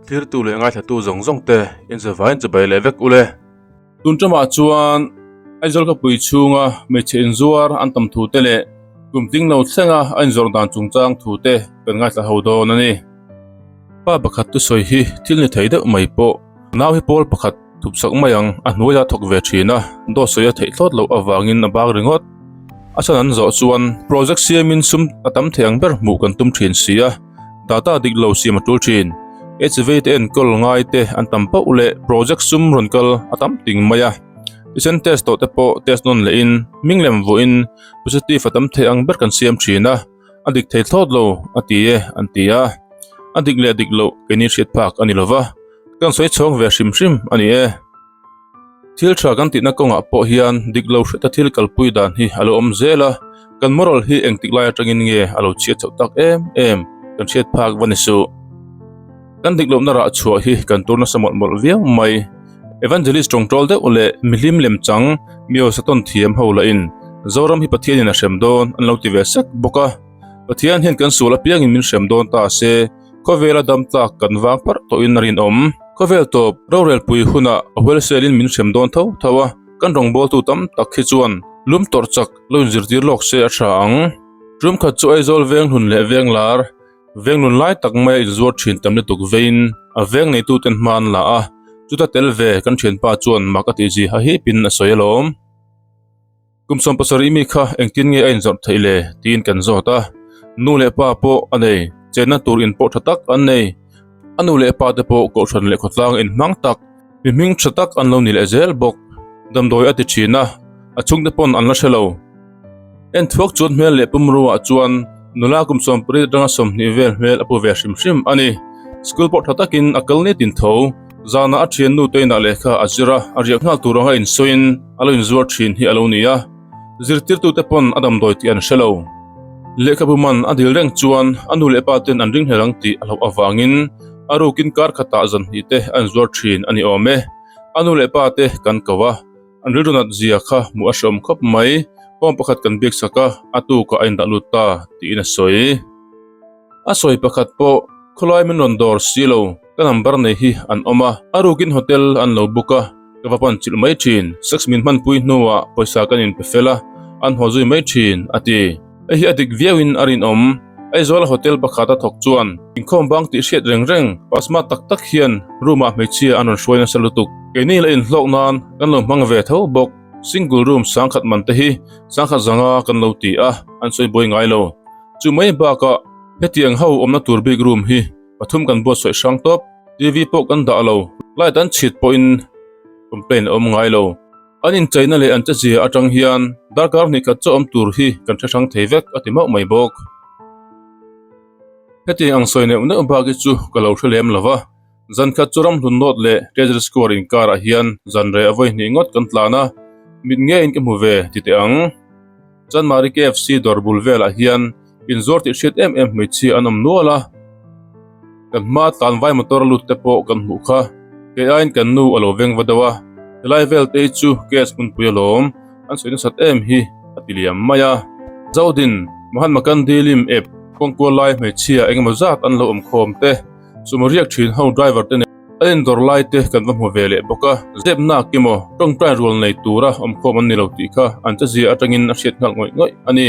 Thirtu leh ngaithlatu zawng zawng te inzavain chibai leh vek ule. Tun ṭamah chuan Aizawl khawpui chhunga hmeichhe inzuar an tam thu te leh kum tling lo thlenga a inzawrh dan chungchang thu te kan ngaithla ho dawn a ni. Pa pakhat thusawi hi thil ni thei deuh mai pawh nau hi pawl pakhat thupsak mai ang a hnuaia thawk ve thin a, dawt sawi a theih thlawt loh avangin a bak ringawt. A chhan an zawh chuan project siamin sum a tam thei ang ber hmuh kan tum thin si a, data dik lo siam a tul thin. HV te enkawl ngai te an tam pauh leh project sum rawn kal a tam ting mai a. Thisen test tawh te pawh test nawn lehin hming lem vuahin positive a tam thei ang ber kan siam thin a. A dik thei thlawt lo a ti e an ti a, a dik leh dik loh keini hriat phak a ni lova, kan sawi chhawng ve hrim hrim a ni e. Thil tha kan tihna kawngah pawh hian dik lo hreta thil kalpui dan hi a lo awm zel a, kan moral hi engtik lai atangin nge a lo chhiat chhoh tak em em kan hriat phak va ni suh. Kan dik lohna rah chhuah hi kan tur nasa mawlh mawlh viau mai. Evangelist tawngtawl deuh leh mihlim lem chang mi hausa tawn thiam ho lahin Zoram hi Pathianin a hrem dawn an lo ti ve sek bawk a. Pathian hian kan sual apiangin min hrem dawn ta se, khawvela dam tlak kan vang parh tawhin a rinawm. Khawvel tawp rorelpui hunah a hualselin min hrem dawn tho tho a, kan rawngbawltu tam tak hi chuan lum tawrh chak lo inzirtir lawk se a tha ang. Tum khat chu Aizawl veng hlun leh veng lar Veng nun lai tak maia inzuar thin tam lutuk veiin a veng neituten hma an la a, chuta tel ve kan thianpa chuan mak a tihzi ha hipin a sawi alawm. Kum 70 mi kha engtin nge a inzawrh theih le? tiin kan zawt a, nu leh pa pawh a nei, chenna tur in pawh tha tak an nei. A nu leh pa te pawh kohhran leh khawtlang inhmang tak, mi hming tha tak an lo ni leh zel bawk. Damdawi a ti thin a, a chhungte pawn an la hre lo. En thuak chuan hmel leh pumruah chuan nula kum 18 atanga 20 vel hmel a pu ve hrim hrim a ni. School pawh tha takin a kal nitin tho. Zanah a thiannu te inah lehkha a zir a, a riak nghal tur anga insawiin a lo inzuar thin hi a lo ni a. Zirtirtute pawn a damdawi tih an hre lo. Lehkhabu man a dil reng chuan a nu leh pa ten an ringhlel ang tih a hlauh avangin a rukin kar khatah zan hnih te a inzuar thin a ni awm e. A nu leh pa te kan ko a. An rilru nat zia kha hmuh a hreawm khawp mai, form pakhat kan biak sak a, a tukah a indah lut ta tiin a sawi. A sawi pakhat pawh khawlai min rawn dawr si lo, ka number nei hi an awm a, a rukin hotel an lo book a, ka va pan chilh mai thin, sex min hmanpui hnuah pawisa kan inpe fel a, an haw zui mai thin a ti. Hei hi a dik viauin a rinawm. Aizawla hotel pakhata thawk chuan inkhawm bang tih hriat reng reng pasma tak tak hian room ah hmeichhia an rawn hruai nasa lutuk. Keini la inhlawk nan kan lo hmang ve tho bawk. Single room sangkhat man te hi sangkhat zanga kan lo ti a, an sawi buai ngai lo. Chu mai bakah hetiang ho awmna tur bik room hi pathum kan buatsaih hrang tawp. TV pawh kan dah lo, light an chhit pawhin complain a awm ngai lo. An incheina leh an chezia atang hian darkar hnih khat chu awm tur hi kan hre hrang thei vek a ti mauh mai bawk. Hetiang ang sawi neuh neuh bak hi chu ka lo hre lem lo va, zan khat chu ramhlun nawt leh Treasury Square inkarah hian zan reh a vawi hnih ngawt kan tlan a, mit ngeiin ka hmu ve ti teh ang. Chanmari KFC dawr bul velah hian inzuar tih hriat em em hmeichhia an awm nual a, kan hma tlan vai motor lut te pawh kan hmuh kha, kei aiin kan nu a lo veng va deuh a, helai vel te hi chu case hmunpui alawm an sawi nasat em hi a ti liam mai a. Zodin, Mahatma Gandhi lim ep kawngkual lai hmeichhia engemaw zat an lo awm khawm te, sumo riak thin ho driver te nen An indawr lai te kan va hmu ve leh bawk a, zepnak emaw tawngtai rual nei tura awmkhawm an ni lo tih kha an chezia atangin a hriat nghal ngawih ngawih a ni.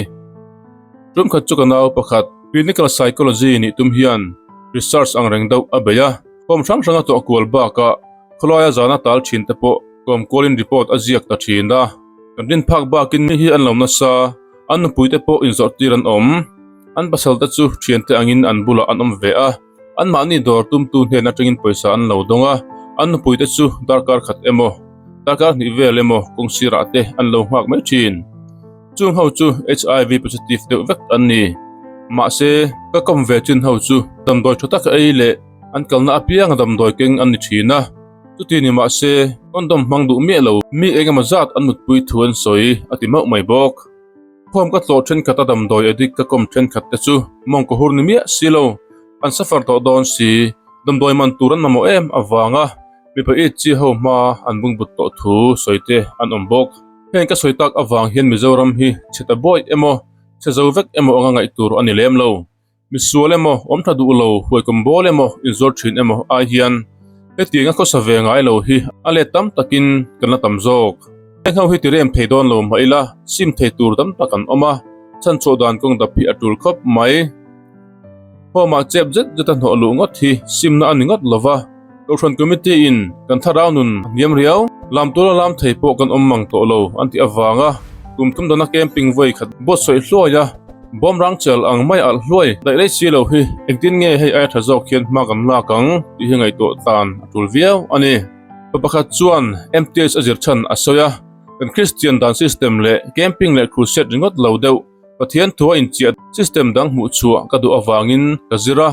Tumkhat chu ka nau pakhat clinical psychology nih tum hian research ang reng deuh a bei a, form hrang hrang a tuah kual bakah khawlaia zana tal thin te pawh kawm kualin report a ziak ta thin a. Kan rin phak bakin mi hi an lo nasa, an nupui te pawh inzawrh tir an awm. An pasal te chu thiante angin an bulah an awm ve a. Anmahni dawr tumtu hnen atangin pawisa an lo dawng a, an nupuite chu darkar khat emaw, darkar hnih vel emaw kawng sirah te an lo nghak mai thin. Chung ho chu HIV positive deuh vek an ni. Mahse, ka kawm ve chin ho chu damdawi tha taka ei leh an kalna apianga damdawi keng an ni thin a. Chuti ni mahse, condom hmang duh miah lo mi engemaw zat an mutpui thu an sawi a ti mauh mai bawk. Khawm ka tlawh thenkhat a damdawi addict ka kawm thenkhat te chu mawngkaw hur ni miah si lo, an suffer tawh dawn si, damdawi man tur an mamawh em avanga mipa it chi ho hma an bungbut tawh thu sawi te an awm bawk. Heng ka sawi tak avang hian Mizoram hi chhe ta buaih emaw, chhe zo vek emaw anga ngaih tur a ni lem lo. Misual emaw, awm tha duh lo, huaikawm bawl emaw, inzawr thin emaw ai hian hetianga khawsa ve ngai lo hi a let tam takin kan la tam zawk. Heng ho hi tirem thei dawn lo mah ila sim thei tur tam tak an awm a, chhanchhuah dan kawng dap hi a tul khawp mai. Home ah chep zet zet a hnawh luh ngawt hi simna a ni ngawt lo va, Kohhran Committee in kan thlarau nun a hniam riau, lam tura lam thei pawh kan awm mang tawh lo an tih avanga kum thum dana camping vawi khat buatsaih hluai a, bawm rang chel ang mai alh hluai daih rei si lo hi engtin nge hei aia tha zawk hian hma kan lak ang tih hi ngaihtuah tan a tul viau a ni. Pa pakhat chuan MTH a zir chhan a sawi a, kan Kristian dan system leh camping leh crusade ringawt lo deuh Pathian thua inchiah system dang hmuh chhuah ka duh avangin ka zir a,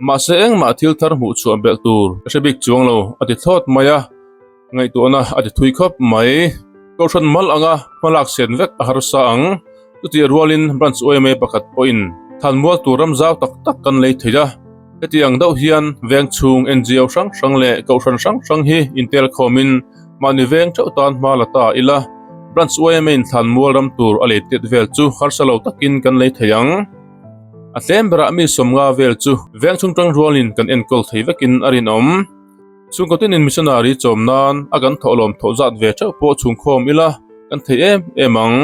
mahse engmah thil thar hmuh chhuah belh tur ka hre bik chuang lo a ti thlawt mai a, ngaihtuahna a ti thui khawp mai. Kohhran mal anga hmalak sen vek a harsa ang, chutih rualin branch yma pakhat pawhin thanmual tur ram zau tak tak kan lei thei a. Heti ang deuh hian veng chhung NGO hrang hrang leh kohhran hrang hrang hi intel khawmin mahni veng theuh tan hma la ta ila, Branch yma in thlan mual ram tur a lei tet vel chu harsa lo takin kan lei thei ang. A tlem berah mi sawmnga vel chu veng chhung tang rualin kan enkawl thei vekin a rinawm. Chhungkaw tinin missionary chawm nan a kan thawhlawm thawh zat ve theuh pawh chhungkhawm ila kan thei em em ang.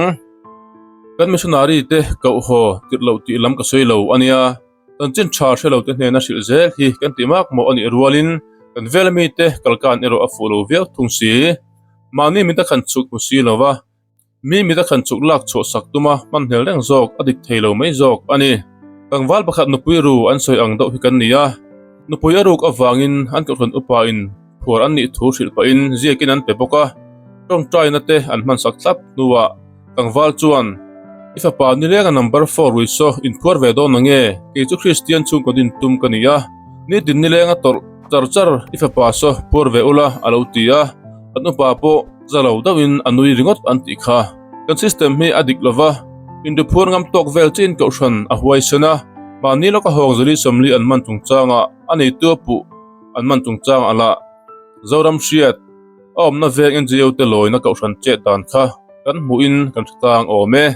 Kan missionary te koh haw tirh loh tih lam ka sawi lo a nia. Chanchin tha hre lo te hnena hrilh zel hi kan ti mak mawh a nih rualin kan vela mite kalkan erawh a fuh lo viau thung si. Mahni mita khan chhuk hmu si lo va, mi mita khan chhuk lak chhuah sak tuma hman hmel reng zawk a dik thei lo mai zawk a ni. Tlangval pakhat nupui ru an sawi ang deuh hi kan ni a, nupui a ruk avangin an kohhran upain phuar an nih thu hrilh pahin ziakin an pe bawk a, tawngtaina te an hmansak thlap hnuah Tlangval chuan, I fapa nilenga number four ruisaw inphuar ve dawn ange, kei chu Kristian chhungkaw din tum ka ni a, nitin nilenga tawrh char char i fapa saw phuar ve ula a lo ti a, an upa pawh za lo deuhin a nui ringawt an tih kha. Kan system hi a dik lova, inriphuar ngam tawk vel chiin kohhran a huaisen a, mahni lawka hawng zali sawmli an man chungchangah a neitu a puh an man chungchangah lah Zoram hriat A awmna veng NGO te lawina kohhran chet dan kha kan hmuhin kan hre tlang awm e.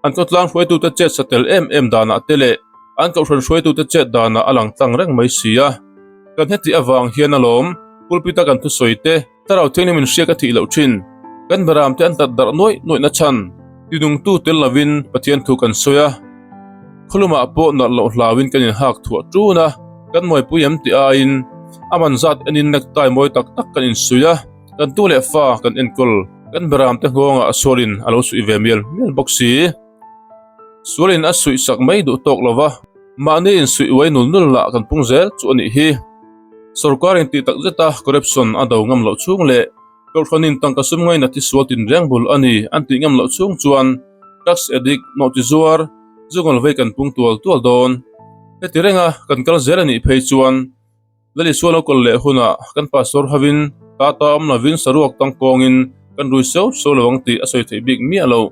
An khawtlang hruaitute chet sa tel em em danah te leh an kohhran hruaitute chet danah a lang tlang reng mai si a. Kan hetih avang hian alawm pulpit a kan thusawi te thlarau thianghlim in hriak a thih loh thin. Kan beram te an tat darh nuaih nuaih na chhan tinungtu tel lovin Pathian thu kan sawi a. Khawlumah pawh nalh loh hlauin kan inhak thuah tun a. Kan mawipui em tih aiin a man zat enin necktie mawi tak tak kan insuih a, kan tu leh fa kan enkawl kan beram te nghawngah sualin a lo suih ve mial mial bawk si. Sualin a suih sak mai duh tawk lo va, mahni insuih uai nul nul lah kan pung zel chu a nih hi. Sorkarin tih tak zeta corruption a do ngam loh chhung leh Kohhranin tangka sum ngaina thi sual tinreng bul a ni an tih ngam loh chhung chuan drugs addict, nawhchi zuar, jungle vei kan pung tual tual dawn. Heti renga kan kal zel a nih phei chuan Lali sual lo kal leh hunah kan pastor hovin ta ta awm lovin saruak tangkawngin kan rui seu seu lo ang tih a sawi theih bik miah loh.